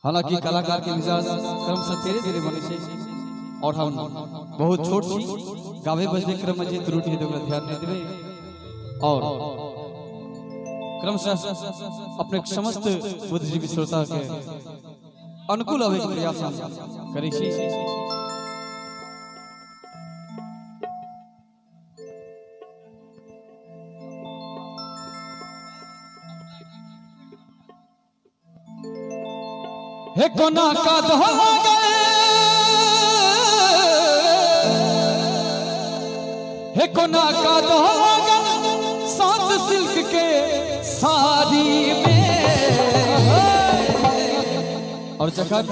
हालांकि कलाकार के मिजाज क्रमशः धीरे धीरे बनै छै और हम बहुत छोट छी, गावे बजने क्रम में जे त्रुटि हेतै ओकरा ध्यान नहीं देबै और क्रमशः अपने समस्त बुद्धिजीवी श्रोता के अनुकूल अबै के प्रयास हम करै छी। हे कोना का दोहरा गए, हे कोना का दोहरा गए सात सिल्क के साड़ी में। और जखन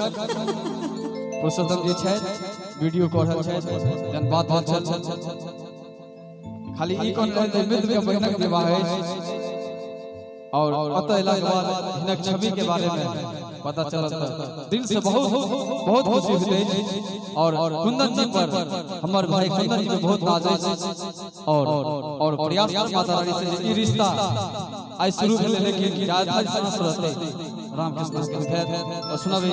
पुरुषोत्तम जी छथि वीडियो कऽ रहल छथि, जहन बात भेल छल खाली ई कोन कहल मित्र के बहिनक विवाह अछि और अतः अयलाक बाद हिनक छवि के बारे में पता चलल तऽ दिल से बहुत बहुत खुशी होइत अछि। और कुंदन जी पर, हमर भाई कुंदन जी पर बहुत नाज अछि और प्रयास माता रानी से जे ई रिश्ता आइ शुरू भेलै, लेकिन ज्यादा सांस रहतै रामकृष्ण के भेद। और सुनाबै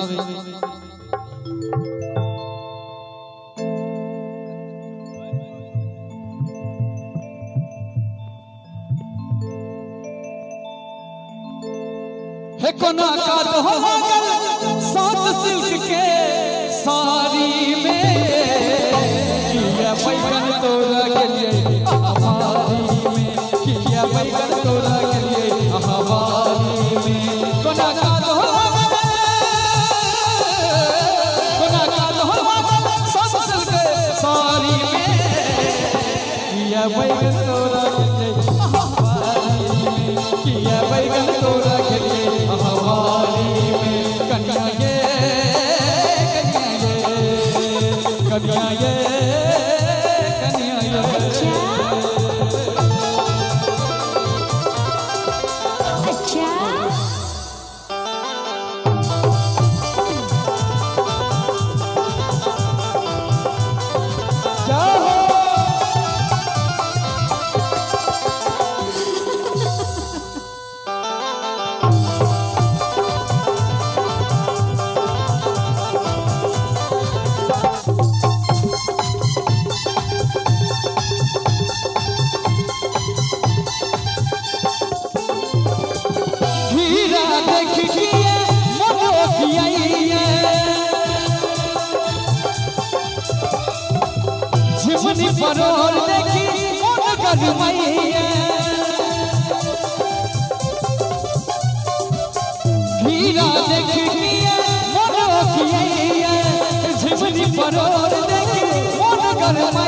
हे कोना का दोहरा गल सात सिल्क के साड़ी में, किया बैगन तोरा के लिए हमारी में, किया बैगन तोरा के लिए हमारी में। कोना का दोहरा गल, कोना का दोहरा गल सात सिल्क के साड़ी में, किया बैगन तोरा के लिए हमारी में, किया बैगन तोरा के लिए हमारी में। कन्या ये, कन्या ये, कन्या ये, कन्या ये। अच्छा। जय हो। हीरा देखिए मोतियाइए, झिमनी परोर देखी मन गरमाइए। हीरा देखिए मोतियाइए, झिमनी परोर देखी मन गरमाइए।